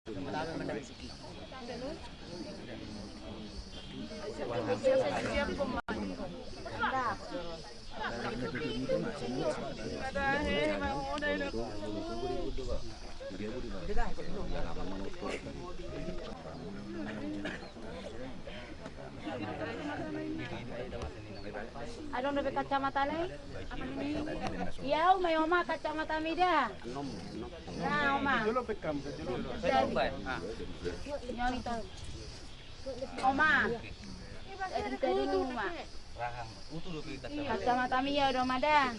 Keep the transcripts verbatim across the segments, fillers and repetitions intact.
Adong dope kacamata na i? Ia, Oma, Oma, kacamata mida. Na, Oma. Nyoni to. Oma. Tadi, tadi, Oma. Kacamata mida do, Oma, da.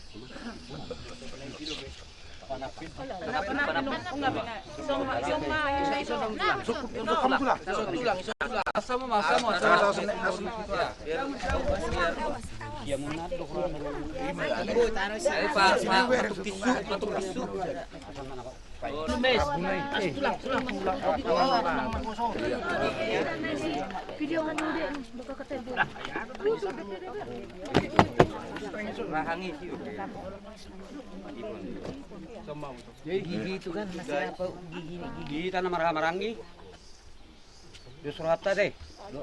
Gigi itu kan masih apa, gigi ini, gigi. Di tanah marhaha maranggi. Dos rohanta, de.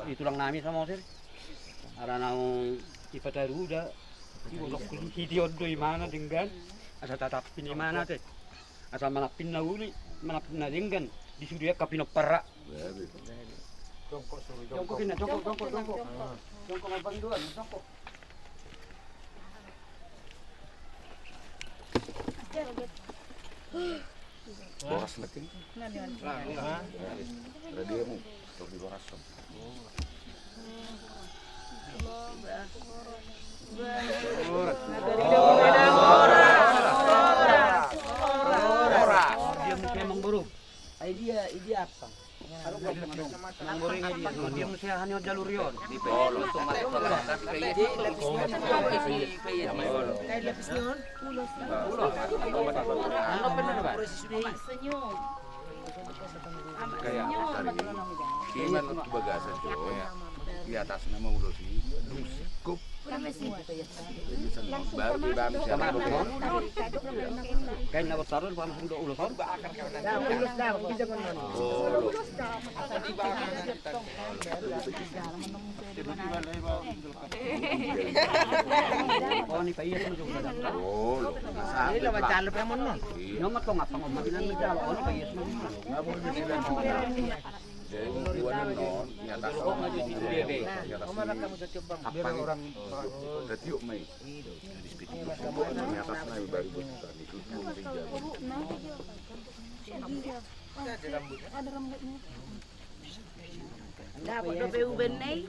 Di tulang nami Samosir. Ala naung ipataru da. Hita on do imana denggan. Asa tatapin imana, de. Asa manampin na uli, manampin na denggan. Di sude angka pinompar. Jongkok, jongkok, jongkok, jongkok. Jongkok, marpanduan, jongkok. Boras lagi. Radiomu, tor di boras. Dia mungkin emang burung. Ai dia, dia apa? Nang boring i dia, dia muse hanya jalur i on. Senyum. Kayak tadi, iman tu bagasan, coy. Di atas nama ulos i, dung singkup. Baru di bang siapa? Kain na botaron, panas untuk ulos on. Oh, ni paias na juga. Oh, lo. Ini lewat jalur yang mana? Iya. Nomor kau ngapa ngomong bilang ni jalur? Oh, ni paias na juga. Jadi, gua nonton, nyata sama aja di dia, be. Nyata sama. Apa nih? Orang tertiup, mai. Di atas naik baru bukan itu, itu tiga. Dapot dope uban na i.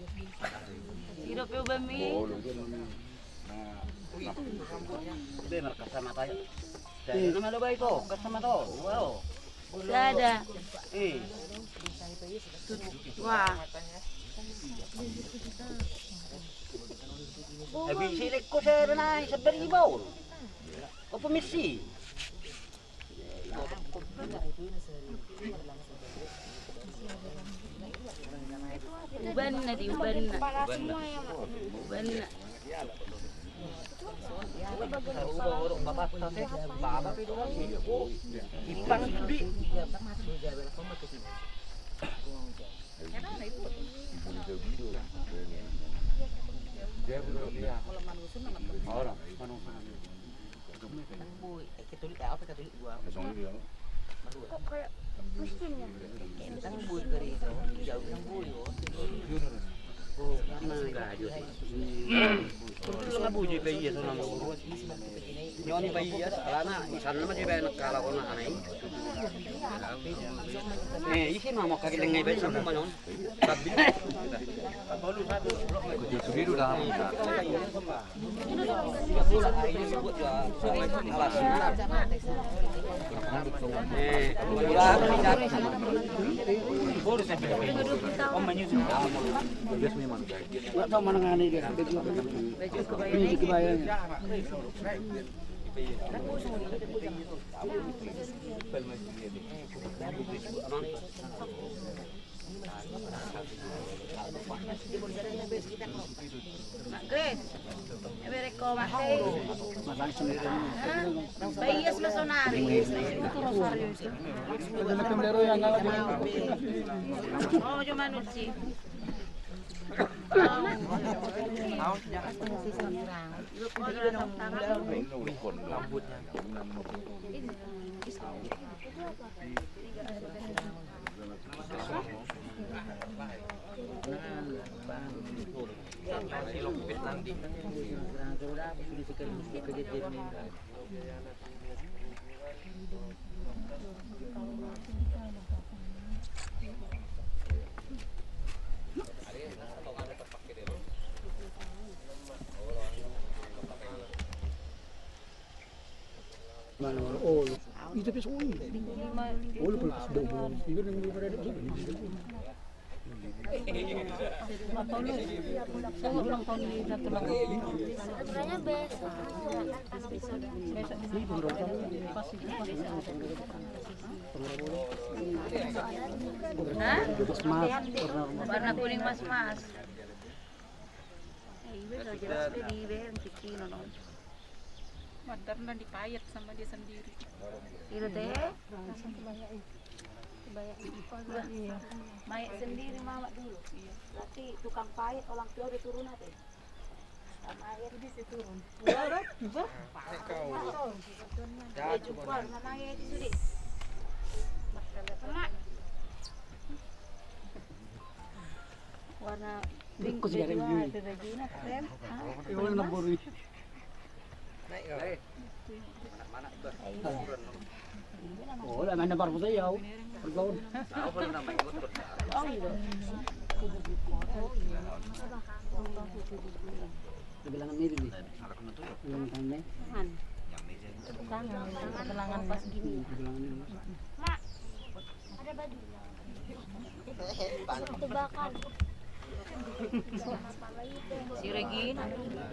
Dope uban mi. Oh, lu dia. Nah, nah. Dia markacamata ya. Dia nama lo baik kok, kacamata. Wow. Sada. Eh. Wah. Habis silik ko saya na sebar ibau. Apa misi? Ubanna di, ubanna. Ubanna. Nang boi, eh, Katolik, eh, apa Katolik gua? Kosong dia. Kok kayak pusing ya? Nang boi gereja, jauh nang boi, oh. Oh, karena enggak aja. Betul nggak boi, Pak, iya, sama. Nyoni, Pak, iya, alana, di sana mah dia banyak kalau kau nak aneh. Eh, isi mah mau kaki lengai baik sama nyon. Grace, eberek Baias ma sonari. Oh, jo manuci. Mana, mana? Oh, iya. Itu pas, oh, iya. Oh, lu pas dong. Itu yang belum ada. Hah? Warna kuning mas-mas. Eh, ibe so jelas be di ibe yang ciki nono. Mandar na dipayat sama dia sendiri. Ira te. Mayat sendiri mama dulu. Iya. Berarti tukang payat orang tua diturun apa? Sama air di situ turun. Iya, Bang. Bang. Dia juga warna mayat itu, Dik. Sama. Warna pink. Kok sih ada yang gini? Ada Regina, keren. Ah, iya, warna boru. Oh, lah, main lempar pusa ya, au. Pergaul. Bilangan ini, nih. Bilangan tangan. Tangan. Bilangan pas gini. Bilangan ini. Mak, ada baju. Tebakan. Si Regina.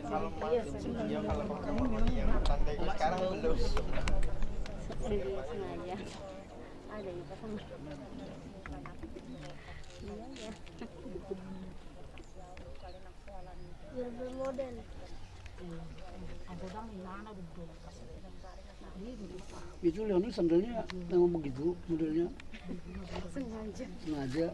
Kalau masuk, ya, kalau pertemuan yang santai sekarang belum. Sengaja. Ada yang pasang. Iya, iya. Biar bermodal. Itu Leon sandalnya memang begitu modelnya. Sengaja. Sengaja.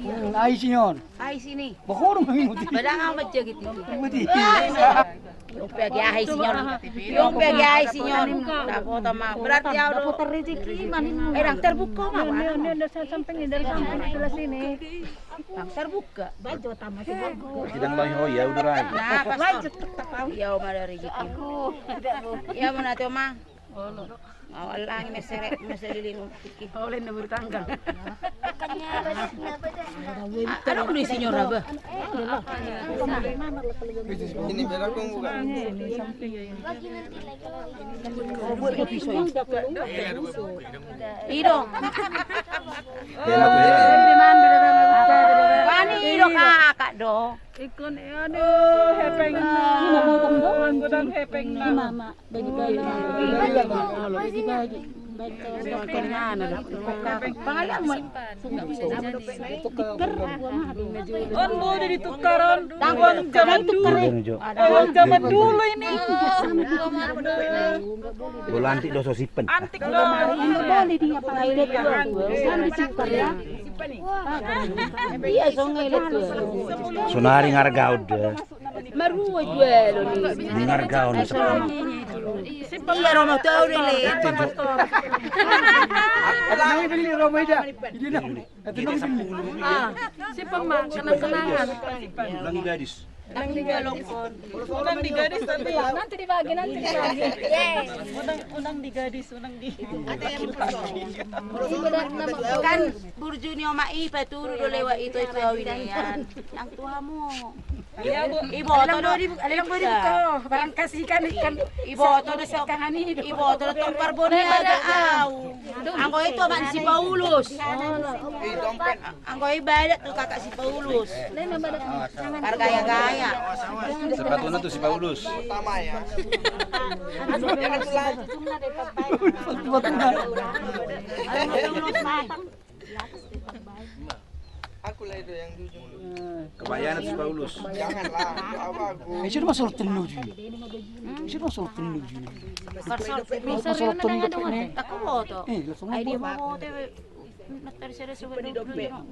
Hmm, ai sinyon. Ai sini. Bohong mengikuti. Padahal amat jagit. Mengikuti. Ion pe agi ai sinyon. Ion pe agi ai sinyon. Dapotan ma. Berarti au do. Dapotan rezeki, manin. Eh, dang terbuka ma. Ini, ini, ini, dari samping, dari samping sebelah sini. Dang terbuka. Baju utama sih bagus. Tidak lagi, oh ya udah rai. Nah, pas. Baju tetap au. Ya, Oma, dari rezeki. Aku. Iya, mana tuh, Mang? Awalangi mesere, mesere liling. Oleh na bertanggal. Ada udah isinya raba. Ini biar aku buka. Ido. Wani ido kakak do. Ikon, aduh, hepeng. Godang hepeng. Bagi-bagi. Bagi-bagi. On, boleh ditukar, on. Uang zaman dulu. Uang zaman dulu ini. Bola antik do so simpen. Antik do. Boleh dia pakai. Kan ditukar ya. Iya, songon itu. Sonari ngargaon da. Marua jual ni. Ngargaon sekarang. Iya, rumah tahu ni le. Nang beli rumah ida. Ini nang. Ah, simpan, Mak, kenang-kenangan. Nang gadis. Nang di gadis nanti. Nanti dibagi, nanti dibagi. Unang, unang di gadis, unang di. Kan burju ni Oma i paturu do lewat ito, ito awi nian. Nang tu hamu. Iboto do. Barang kasih kan ikan. Iboto do. Iboto do tong parboni ada au. Anggo ito man si Paulus. Anggo i badak tu kakak si Paulus. Pargaya-gaya. Sepatuna tu si Paulus. Aku lah itu yang di ujung. Kebayaan si Paulus. Janganlah, apa aku? Eh, sudah masuk tennu juga. Sudah masuk tennu juga. Masuk tennu juga. Aku foto. Eh, langsung. Ai dia mau foto. Nanti saya sudah sebelum.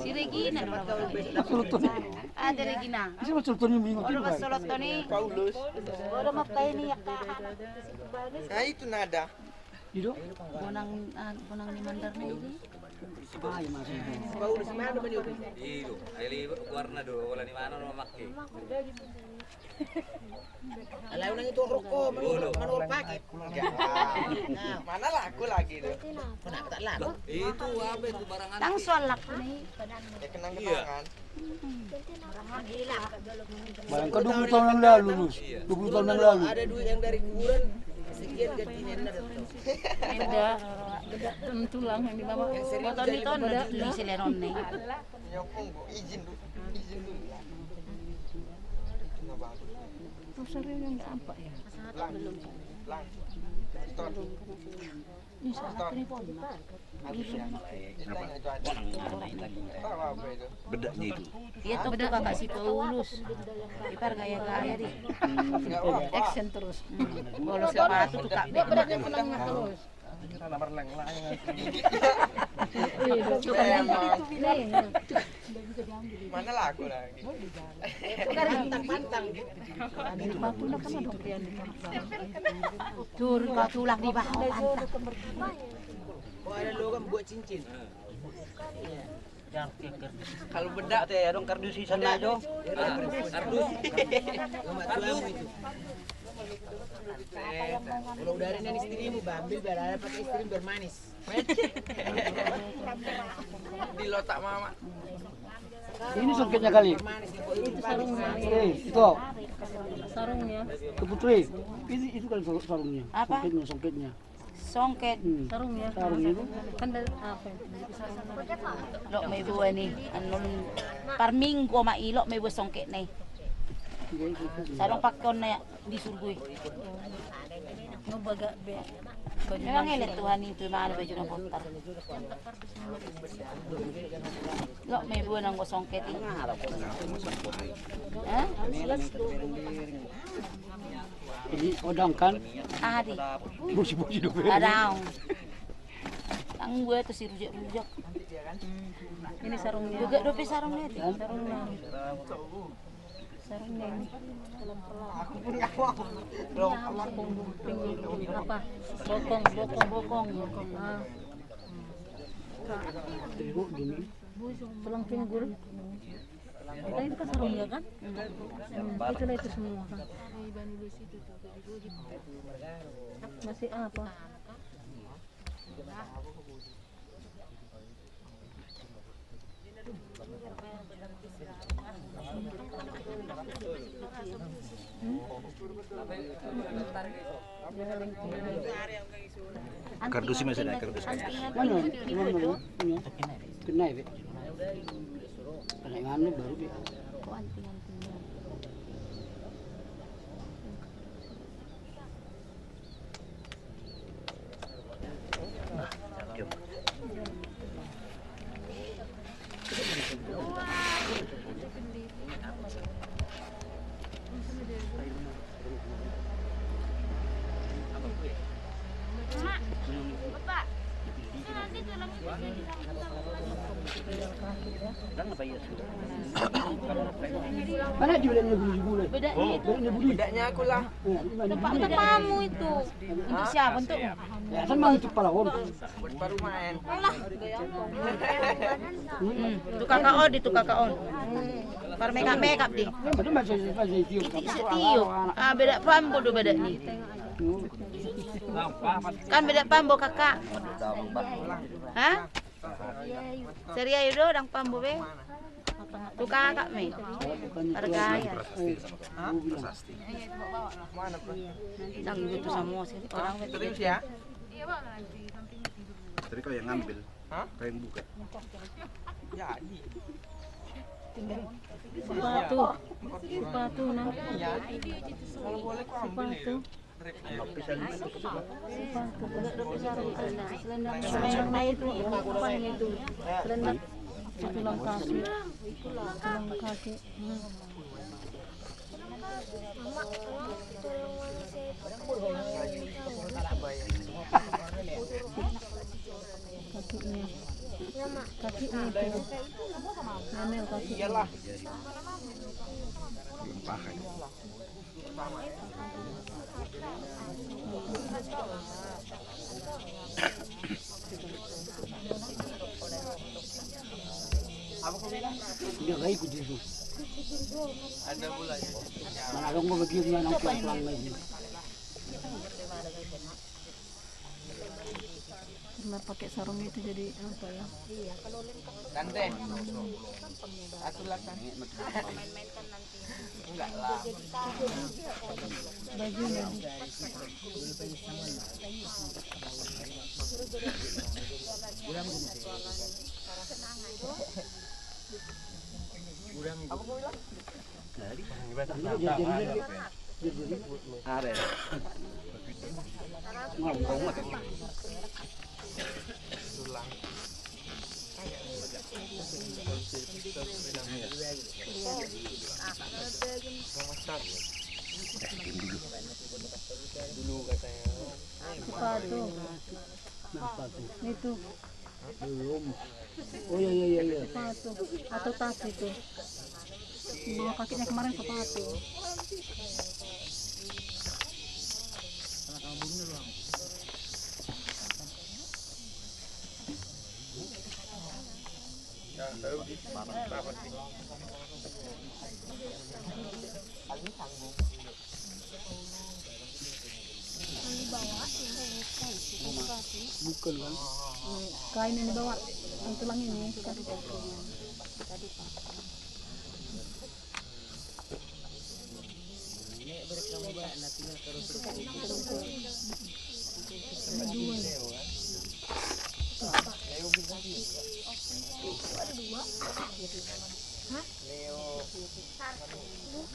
Si Regina. Masuk tennu. Ada Regina. Sudah masuk tennu minggu. Paulus. Udah mau ini ya. Nah, itu nada. Ido? Bonang, ah, bonang ni mandar na i. Ah, iya, masih. Ido, ai li warna do, bola ni mana lo makke. Alai unang itu rokok, mana orang pakai. Mana laku lagi tu? Mana tak laku? Itu apa itu barangan? Tang soal laku ni. Ya, kenang-kenangan. Bayangkan dua puluh tahun yang lalu, Lus. Dua puluh tahun yang lalu. Ada duit yang dari kuburan, sekian gantinya. Indah. Tulang yang di bawah. Yang seribu. Foto jadi di ton, di sileron ni. Nyokong, Bu. Izin dulu. Izin dulu. Terus ada yang nggak nampak ya? Lang. Lang. Stop. Bedaknya itu. Itu bedak kakak si Paulus. Ipar gaya-gaya di. Action terus. Kalau sepatu tuh kak. Bedaknya menengah terus. Mana laku lagi? Pantang-pantang. Turun kau tulang di bawah pantang. Oh, ada logam buat cincin. Kalau bedak teh, adong kardus di sana, Jo. Kardus. Kalau udah ada istrimu, ambil biar ada pakai istri biar manis. Di lotak mama. Ini songketnya kali. Eh, itu. Sarungnya. Itu Putri. Itu, itu kan sarungnya. Apa? Songketnya, songketnya. Songket. Hmm. Sarungnya. Sarungnya itu. Kan dari apa? Lok ma i boa ni. Anu, parminggu ma i, lok ma i boa songketna i. Iya, itu. Sarung pakeonna ya. Di surgo i. Memang elek Tuhan itu, mana baju na bontar. Lok ma i boa nanggo songket i. Hah? Ini odang kan? Aha di? Bosi-bosi dope. Adong. Tang boa tu si rujak-rujak. Ini sarungnya. Juga dope sarungnya di. Sarungnya. Sarungnya ini. Apa? Bokong, bokong, bokong. Ah. Tulang pinggul. Kita itu kan sarungnya kan? Hmm, itulah itu semua kan? Masih apa? Kardus i ma sada, kardus. Mana? Mana? Kena be. Kena nganu baru be. Mana di bedaknya bulu? Bedaknya itu. Bedaknya aku lah. Tempat pamu itu. Untuk siapa? Untuk. Ya, kan mau itu pala on. Buat baru main. Alah. Hmm, tu kakak on, di tu kakak on. Par makeup, makeup di. Betul, masih, masih tiup. Tiup. Ah, bedak pambo do bedak ni. Kan bedak pambo kakak. Hah? Serius do, dang pambo be. Tu kakak me. Harga ya. Hah? Dang itu sama sih. Orang serius ya? Tadi kau yang ngambil, hah? Kau yang buka. Jadi. Sepatu. Sepatu, nah. Iya. Kalau boleh kau ambil. Sepatu. Itu tulang kaki. Tulang kaki. Hmm. Kakinya. Kakinya itu. Ngambil kaki. Iyalah. Dia gak ikut itu. Mana dong gua begitu ya, nang pelan-pelan lagi. Karena pakai sarung itu jadi apa ya? Tante, aku lah, Tante. Enggak lah. Baju, baju. Apa gua bilang? Ada. Sepatu. Itu. Belum. Oh, iya, iya, iya, iya. Sepatu atau tas itu. Bawa kakinya kemarin sepatu. Bukan kan? Kain yang dibawa, yang tulang ini.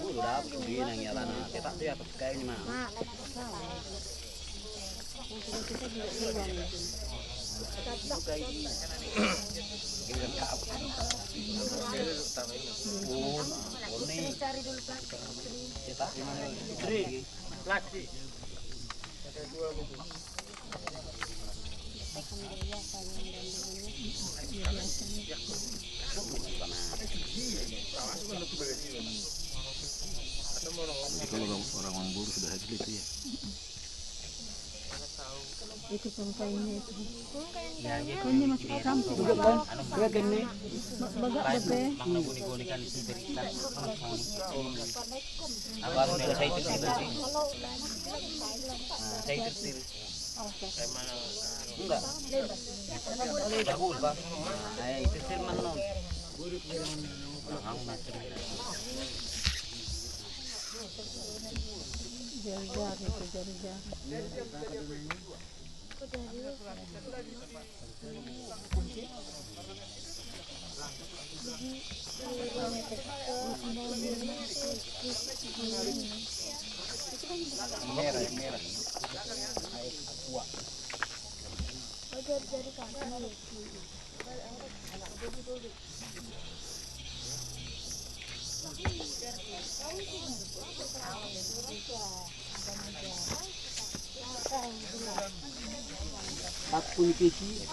Udah, dia nang ya, Lana. Cetak dia, pakai ini, Mang. Jadi kalau orang, orang Ambon sudah habis itu ya. Itu pun kainnya itu. Ini masih campur. Bagak dope. Enggak. Bagus, Bang. Itu sih menung. Jari-jari itu, jari-jari. Merah, merah. Aqua. Paku ni peci.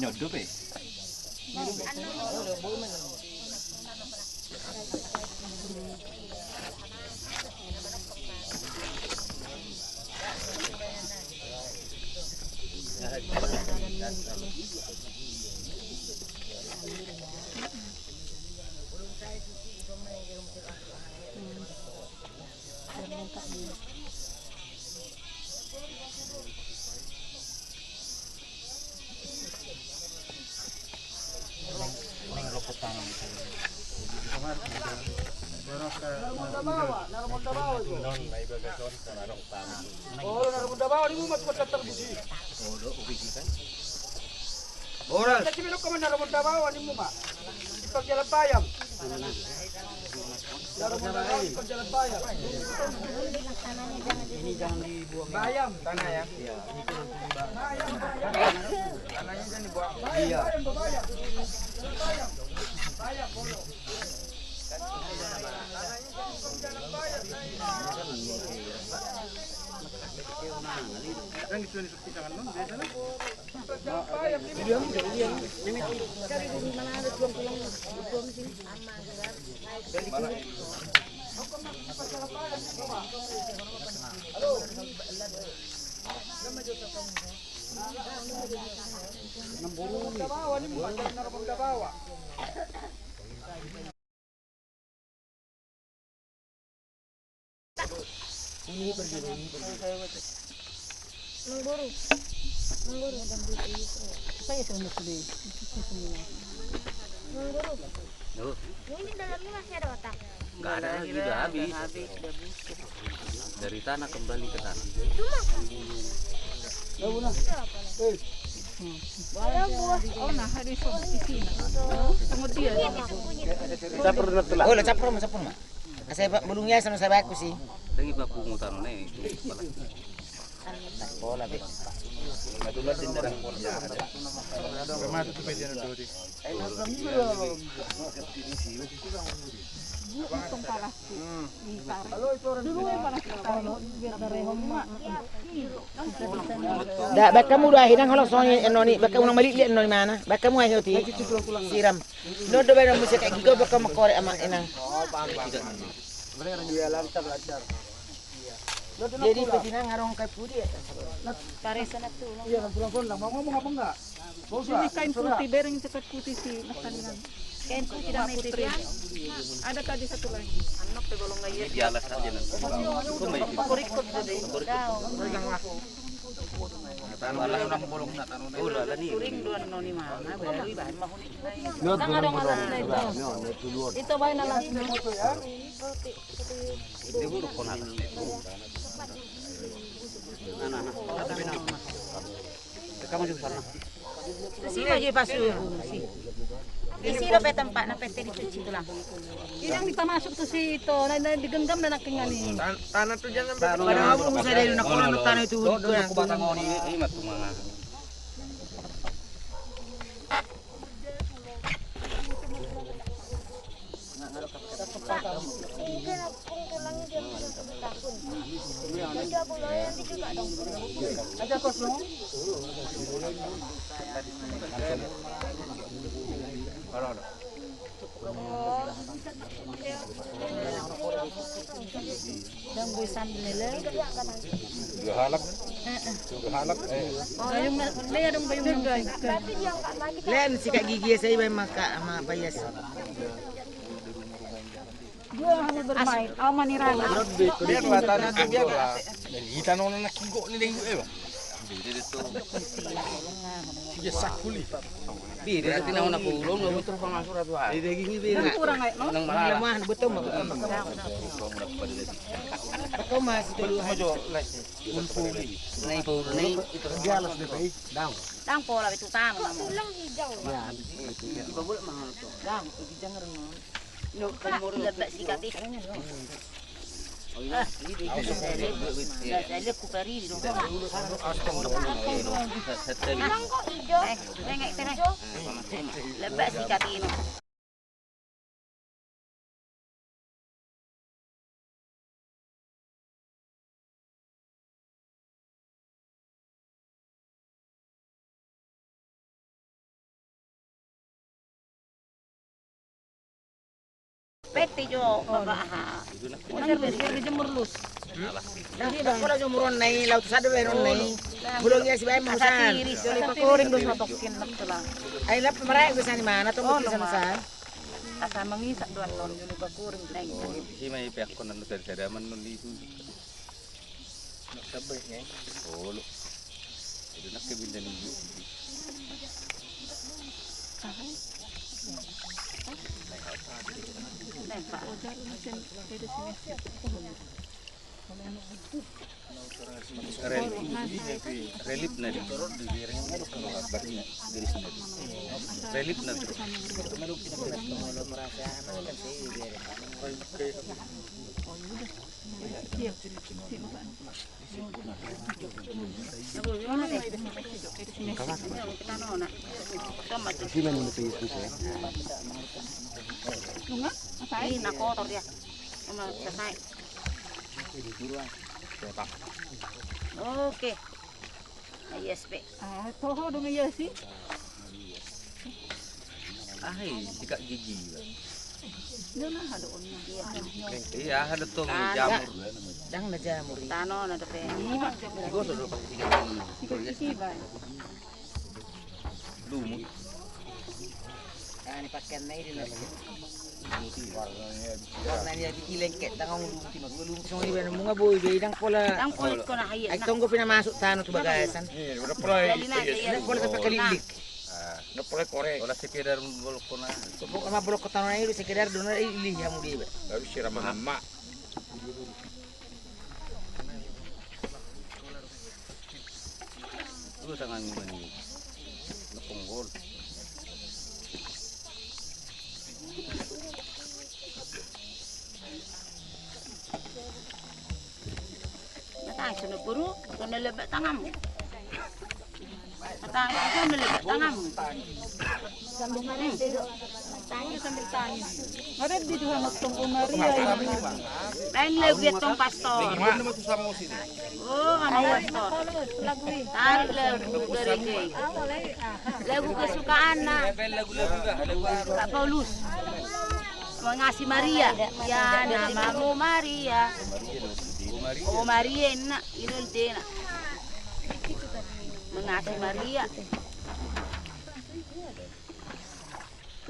Nyodo pe. Ora. Jadi, belok ke mana, Ramon Dabawa, ni muma? Di Pangjalan Bayam. Ini jangan dibuang, ya. Bayam. Tanah, ya? Iya. Tanahnya jangan dibuang. Iya. Bayam, Bayam. Bayam, Bayam, Bolo. Mengguru. Mengguru. Saya sudah sudah. Mengguru. Loh. Ini dalamnya masih ada otak. Nggak ada lagi, udah habis. Habis, udah busuk. Dari tanah kembali ke tanah. Itu mah. Caprot na tulang. Oh, caprot ma, caprot ma. Asa ba-, bulung i asa na sabaku si. Dang i ba pungutan na i. Pola be. Da, baen hamu do ahi nang holong songon i, annon i, baen hamu nang malilit annon i, mana? Baen hamu ahi oti. Siram. Nunga do baen muse kayak gigol, baen hamu mangkorek ama, inang. Jadi, peti nang adong kain putih ya? Paresan na tulang. Iya, nang tulang-tulang. Mau ngomong apa enggak? Ini kain putih, bereng itu kain putih si Mas Salinan. Kain putih dan Mas Fitrian. Ada tadi satu lagi. Anak pe bolong gaya. Di alas aja nanti. Korikot tadi. Kuring dua noni mana, baru ibahan mahuni. Itu bahan alas. Dia buruk kau nak. Nah, nah, nah. Kamu juga sana. Sini aja pas dulu, si. Di sini dope tempatna, pete di cuci tulang. Ini yang kita masuk tuh situ, nah, nah, digenggam dan akhirnya nih. Tan-, tanah tuh jangan pada ngomong saya dari nak kono tanah itu. Ini mah tuh mana. Dong boi sambel lele. Dua halak. Heeh. Dua halak, eh. Gayung na, lea dong gayung na. Lea sikat gigi ya, saya main maka sama payas. Dua hanya bermain, au manirana. Biarlah tanah tu, biarlah. Hita nona na kigok ni denggu, eh, Bang. Dia sakuli. Beda, tapi na ona pulung, na terus pangasuran tu. Beda gini, beda. Kurang, eh, no? Nang malah. Lemah, betul, betul. Betul, masih tolu hari. Majo, les. Ulpuli. Na i paulu na i. Dia alas D P I, dang. Dang pola betul tanah. Tulang hijau. Ya, itu dia. Iba boleh mahal tu. Dang, hijau ngereng. Lebak sikat i. Lebak sikat i no. Pete jo, Bapak, aha. Kan biar dijemur lus. Nah, pola jemur on nai, laut sada baen on nai. Bolong ia si baen musan. Joli pakuring dos matokin, tulang. Ai lap maraek bisa ni mana, tong bisa musan. Asa mangisak doan non, joli pakuring. Isi ma i peakkon anu tadi, tadi aman non di itu. Nak sabai, Nyai. Olo. Itu nak ke binda nunggu. Relief. Relief na di. Relief na di. Ini na kotor ya. Sama selesai. Oke. Ias pe. Ah, toho dong ias i. Ah, i, sikat gigi, Bang. Iya, ada tong jamur. Dang na jamur. Tano na dope. Digosok dulu pakai sikat gigi. Sikat gigi, Bang. Lumut. Kan pakai na i di. Warna ni abi kilengket, tangan lumut, lumut sama di badan bunga boy, be, dang pola. Dang pola kona hai. Ai tonggo pina masuk tano tu bagasan. Dang pola tapakalili. Dang pola korek. Pola sekedar bolok kona. Pokok ma bolok kona i, sekedar dona i, lihat mu dia, be. Baru siram sama. Dua tangan mani. Lepung gol. Datang sana buru, sana lebek tanganmu. Datang sana lebek tanganmu. Sambung hari itu. Tangis sambil tangis. Ada di dua motong Maria ini. Lain lagu ya tong pastor. Oh, anu pastor. Tarik lagu gereja. Lagu kesukaan na. Pak Paulus. Mengasihi Maria. Ya namamu Maria. Oh Maria, enak. Ini dena. Mengasihi Maria.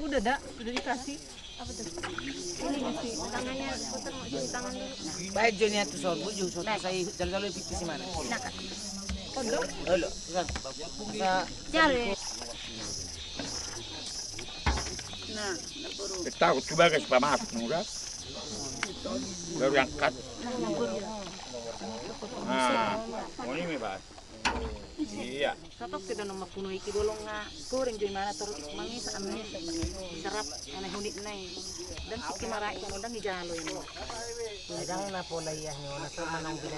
Udah, Dak, udah dikasih. Apa tuh? Ini isi tangannya, putar mau cuci tangan dulu. Baik, Joni, atuh sorbu, jauh sorbu, saya jalan-jalan pipis di mana? Nah, Kak. Pondok? Halo, Kak. Cari. Nah, dapur. Tahu coba guys, pamasuk, enggak? Baru angkat. Nah, dapur. Nah, ini, Pak. Iya. Satok kita nama kuno iki bolong nga goreng joi mana terus mangis ame serap ane hunit nai. Dan siki marai kan udang dijalo ini. Dang na pola iya ni ona sama nang bina.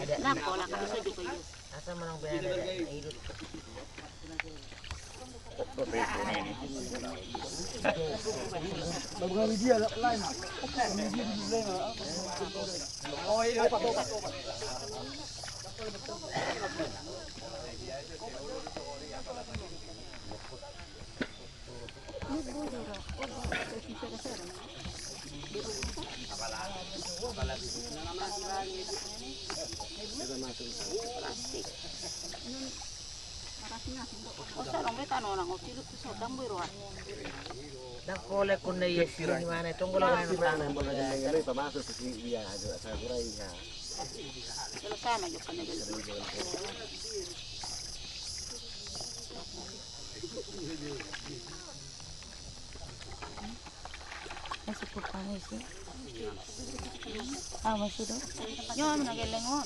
Ada na pola kan bisa juga iya. Asa menang bina ada hidup. Dang kolek konna iya sirang di mana tonggo lo mana. Pamasuk si iya, aja saya kurai iya. Kalau sama juga kena dulu. Masih kurang isi. Ah, masih dong. Nyo, mana geleng on?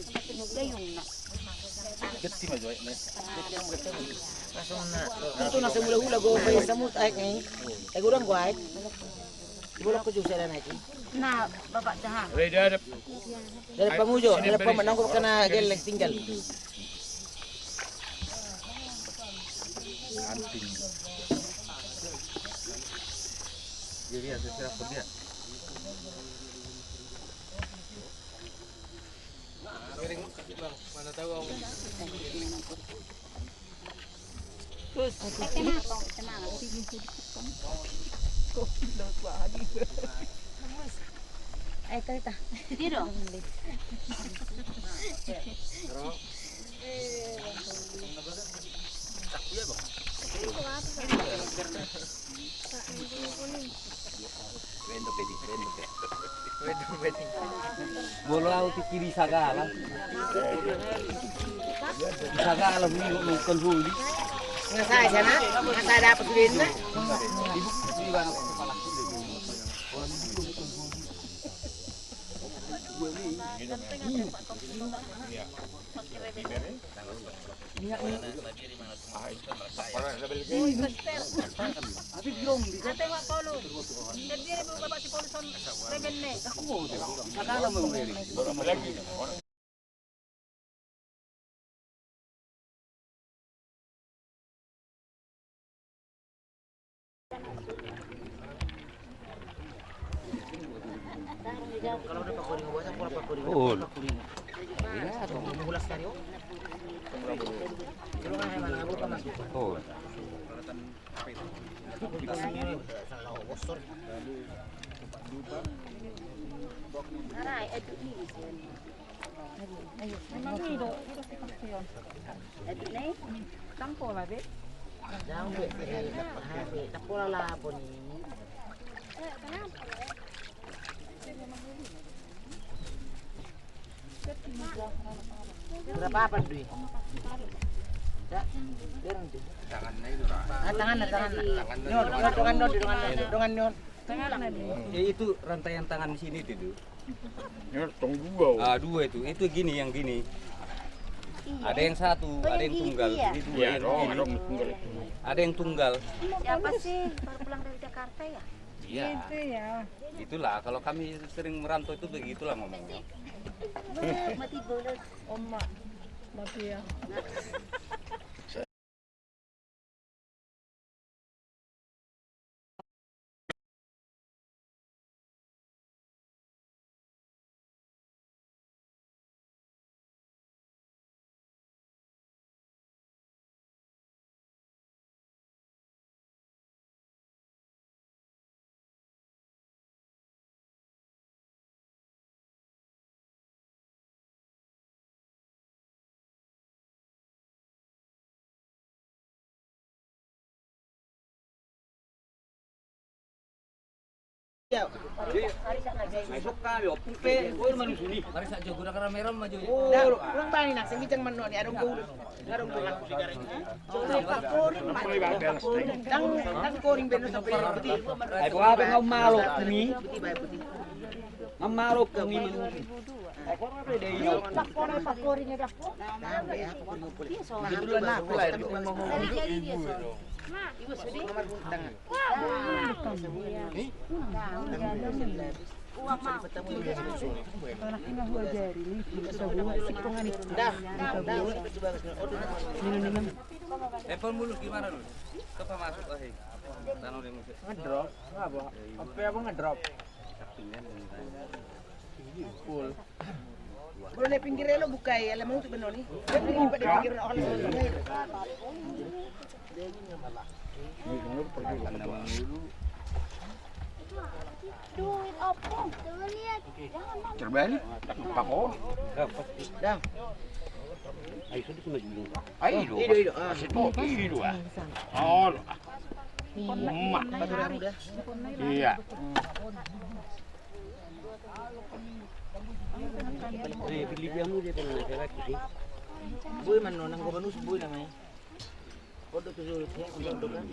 Gayung na. Geti ma joy ne. Langsung na. Itu nasa mula-hula go bayar samut aek ni. Eh, kurang go aek. Bolok ko juga ada naik. Nah, Bapak dah. Dari pamujo, dari pamanang ko kana geleng tinggal. Anting. Jadi ya sesuai apa dia? Terus. Kenapa? Kenapa? Kok bilang lagi? Eh, kereta. Dia dong. Molo au tingki di Sagala. Di Sagala huli, nongkon huli. Nggak saja, nak. Nggak saja apa sudah ini, nak. Berapa apa duit? Ya, biar nanti. Tangan, tangan. Dongan, dongan, dongan. Ya, itu rantaian tangan di sini itu, Du. Ini tong dua. Ah, dua itu. Itu gini, yang gini. Ada yang satu, ada yang tunggal. Ini dua, yang gini. Ada yang tunggal. Siapa sih baru pulang dari Jakarta, ya? Iya. Itulah, kalau kami sering merantau itu begitulah ngomongnya. Mati bolos. Oma, mati ya. Urang bani nang seng bijang mannoan i, adong gaul. Adong gaul. Dang, dang koring beno sampe. Ai, boha be ngau malok ni? Ngau malok ni. Telepon mulu gimana lu? Coba masuk, eh. Ngedrop, apa? Apa, apa ngedrop? Full. Bro, di pinggir lo buka ya, lama untuk benoni. Dia pergi pada pinggir orang. Duit apa? Terbalik. Apa kau? Dah. Ayo, sudah kena dulu. Ayo, ido, ido. Masih tuh, ido, ah. Oh, lo. Emak. Iya. Eh, pilih dia mu dia kena laki-laki sih. Boy, mana nang gua manus, boy namanya. Kodok tuh, ya, kodok kan.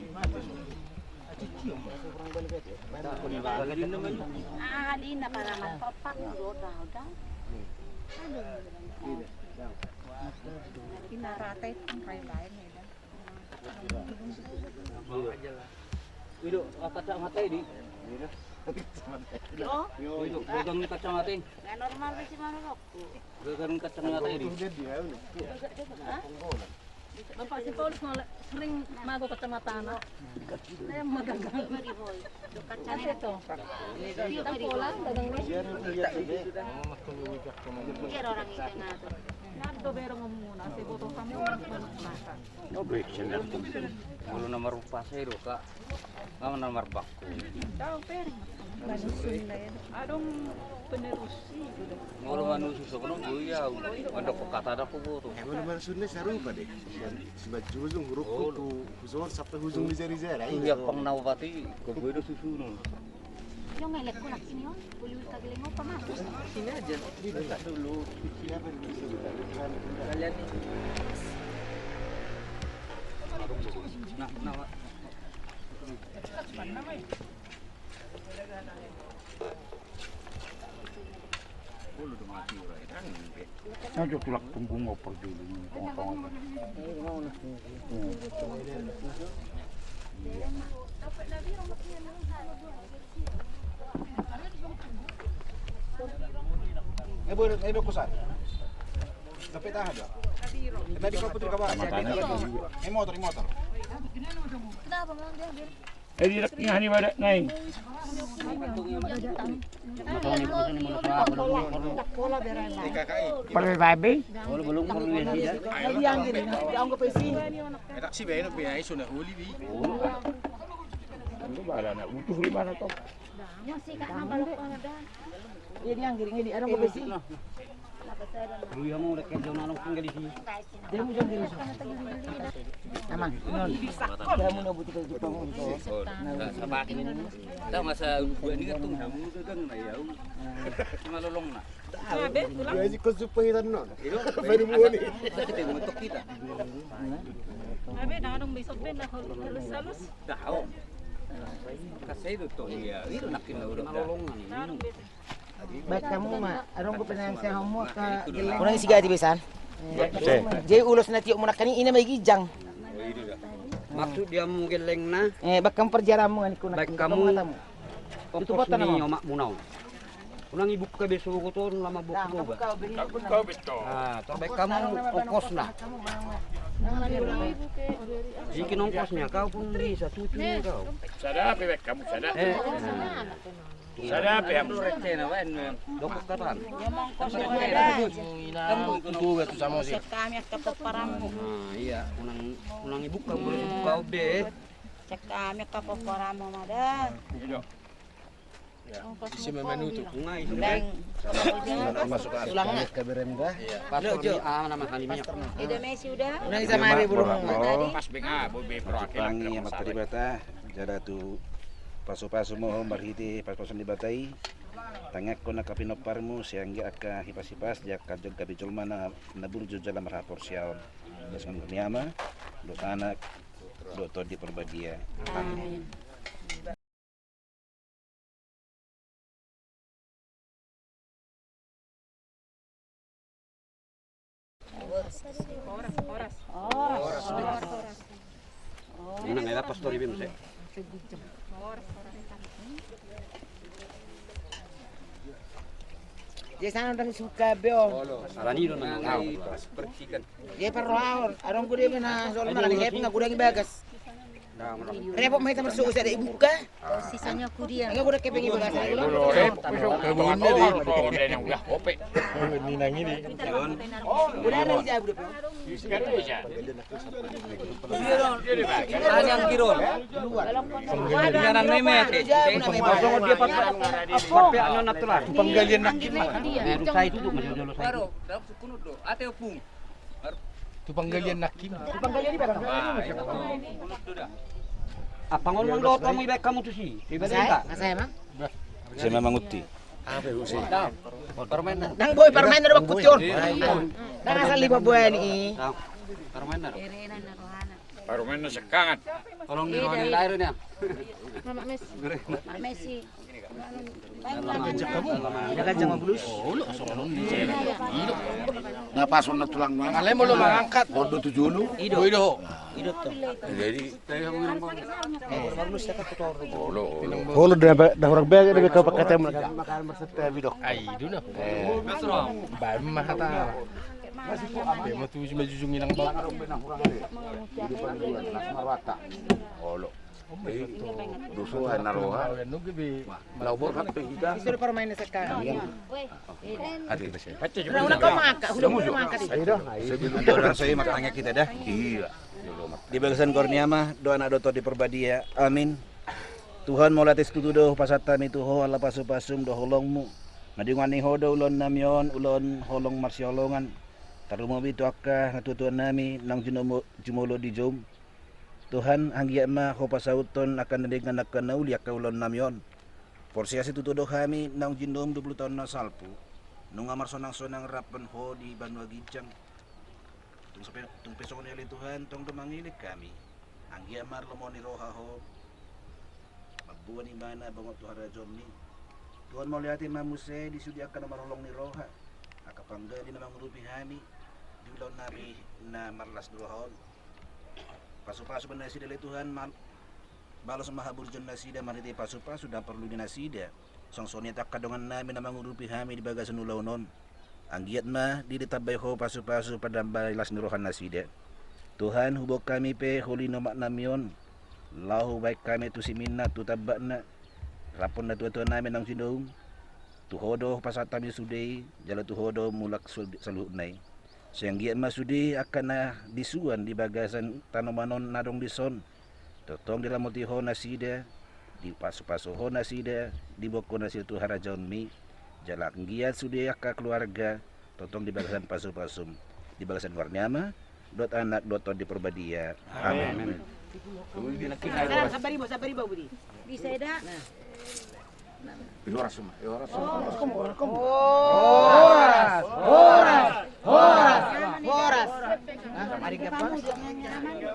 Ah, di na para mas papak, udah, udah. Ina rata itu kan kayak lain ya, dah. Ido, ah, kacamata ini. Yo. Ido, gagang kacamata ini. Nggak normal sih, mana, Bok? Gagang kacamata ini. Hah? Bapak si Paulus malah sering mago kacamata anak. Saya magagang. Kacamata itu. Kita pulang, gagang ini. Biar orang itu ngatur. Nado berong ngomong, nasi botol kamu, mana makan. Molo na marumpas i do, Kak. Nga na marbakku. Adong penerus i do. Molo manusu songon on do i au. Mandok hata do huboto. Molo manusu na sarupa do. Simanjujung hurukku tu hujung sampe hujung di jari-jari. Ia pang na opat i, huboto susunon. Yang ngelek kunak sini on, bulu tageleng apa mas? Sini aja. Dulu. Kalian nih. Nah, nah. Aja tulak punggung oper dulu. Eh, boleh, eh, kusan. Tapi tahan ya. Eh, tadi kau putri kabar. Eh, motor, motor. Kenapa, Bang? Dia, dia. Eh, di rak ni hani badak nai. Pakai babi. Enak sih bae no biasa sudah huli bi. Lu barana utuh di mana kau? Iya, dia anggiring di arang besi. Lu yang mau dekat jauh nalong tinggal di sini. Dia mau jauh di sini. Aman. Dia mau butuh ke Jepang. Tahu masa gua ini kan tuh kamu udah kan ya. Cuma lolong nah. Abe, pulang. Dia aja kau supa hitam non. Baru mau nih. Kita mau tok kita. Abe, nah dong besok ben dah halus-halus. Tahu. Kasih itu tuh iya. Itu nakin udah. Baik kamu ma, adong ku penang sehat mu ka geleng. Kurang isi gati besan. Jadi ulos na tiok mu nakani ina mai ginjang. Maksud dia mu geleng na. Eh, baik kamu perjaramu ngani kuna. Baik kamu. Ongkos ni omak mu naon. Unang ibuka be sogot on lama buka. Ah, tor baik kamu ongkos na. Bikin ongkos ni kau pun bisa tutu kau. Sada pe baik kamu sada. Eh. Sada pe yang receh na wan. Dokok katan. Itu gak tuh sama sih. Kami akan peparanmu. Nah, iya, unang unang ibuka boleh buka obe. Cek kami akan peparanmu mada. Iya. Isi mamanutu. Masuk ke berenda. Pastor ni ah nama kami minyak. Ida mesi udah. Unang sama ari burung. Pas benga bobe pro. Pangi amat taribata. Jala tu pasu-pasu mo marhite pas-pasu ni batai. Tangiangkon angka pinomparmu sianggi angka hipas-hipas di angka jolma na burju jala marhaporseaon. Di songon ni ama, dohot anak, dohot Tondi Porbadia. Amin. Dia sana udah suka beo. Dia perroaon, adong ku dia mena soal mana nih, ngepung aku udah bagas. Repot mah hita marsuo sada ibuka. Sisanya ku dia. Enggak, udah kepengin bola saya. Udah nang ini. Udah nang jago deh. Ada yang kirol. Penggalian nangkin. Saya itu tuh masih dulu saya. Tu penggalian nangkin. Tu penggalian di belakang. Apa ngomong dohot kamu ibaen kamu tu si? Saya, saya emang. Saya memang uti. Apa ya, Usi? Permen. Nang boi permen udah bakut yon. Nang asal lima buah ni. Permen. Permen na sekangan. Tolong di ruangan lain ya. Mama Messi. Mama Messi. Ada ganjang mabulus. Na pas on na tulang ma. Ale molo mangangkat. Bondo tu julu. Ido. Ido. Ido to. Jadi. Holo da, da orang bege da bege pakai temu. Makan bersetel bidok. Ai ido na. Baru mah kata. Dia mau tu cuma jujung inang bang. Holo. Dusu na roha. Lau borhat pe hita. Disuruh permainan sekarang. Hati kita sih. Udah, udah kau makan, udah makan. Ayo dah. Sebelum orang saya makan kita dah. Iya. Di bagasan kurnia ma, dohot anak dohot Tondi Porbadia. Amin. Tuhan, mauliate situtu do hupasahat hami tu Ho ala pasu-pasum dohot holongmu. Na didongani Ho do ulaonnami on, ulaon holong marsiholongan. Tarlumobi tu angka natuatuanami naung jinomo-, jumolo di joum. Tuhan, anggiat ma hupasauthon angka na denggan angka na uli angka ulaonnami on. Porsea situtu do hami naung jinoum dua pulu taon na salpu, nunga marsonang-sonang rap dohot Ho di banua ginjang. Tung pe, tung pe songon i ale Tuhan, tong do mangelek hami. Anggiat ma marlomo ni roha Ho mamboan ibana bongot tu harajaonmi. Tuhan, mauliate ma muse di sude angka na marholong ni roha, angka panggali na mangurupi hami di ulaonnami na marlas ni roha on. Pasu-pasu ma nasida ale Tuhan, mal-, balos ma haburjuonnasida marhite pasu-pasu na parlu di nasida. Songon i tu angka dongannami na mangurupi hami di bagasan ulaon on. Anggiat ma ditambai Ho pasu-pasu pardamba las ni rohanasida. Tuhan, huboan hami pe holina umatnami on, laho hubaen hami tu siminna tu tambakna, rap dohot natuatuanami naung jinoum. Tu Ho do hupasahat hami sude i, jala tu Ho do mulak su-, saluhutna i. Sai anggiat ma sude angka na disuan di bagasan tanoman on na adong dison, tongtong diramoti Ho nasida, dipasu-pasu Ho nasida, diboan Ho nasida tu harajaonmi. Jala anggiat sude angka keluarga, tongtong di bagasan pasu-pasum, di bagasan goar ni Ama dohot Anak dohot Tondi Porbadia. Amen. Amen. Sabar, sabar, Ibu, sabar, Ibu, Budi. Bisa, Eda? Nah. Horas, horas, horas. Horas, horas, horas, horas. Nah, mari ke atas.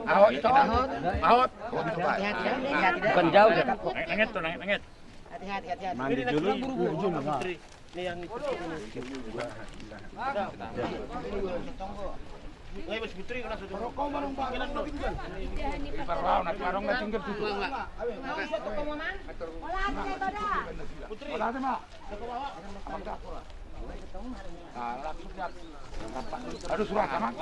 Ahot, ahot, ahot. Hati-hati, hati-hati. Bukan jauh, ya. Nangit tuh, nangit, nangit. Hati-hati, hati-hati. Mandi dulu. Buru-buru. Ini yang itu. Ayo, Mas Putri, kena satu. Rokok bareng, Bang. Parau, nanti barang nggak tinggal tutup. Putri. Olah, Mak. Abang tak. Nah, langsung lihat. Aduh, surat, Mak.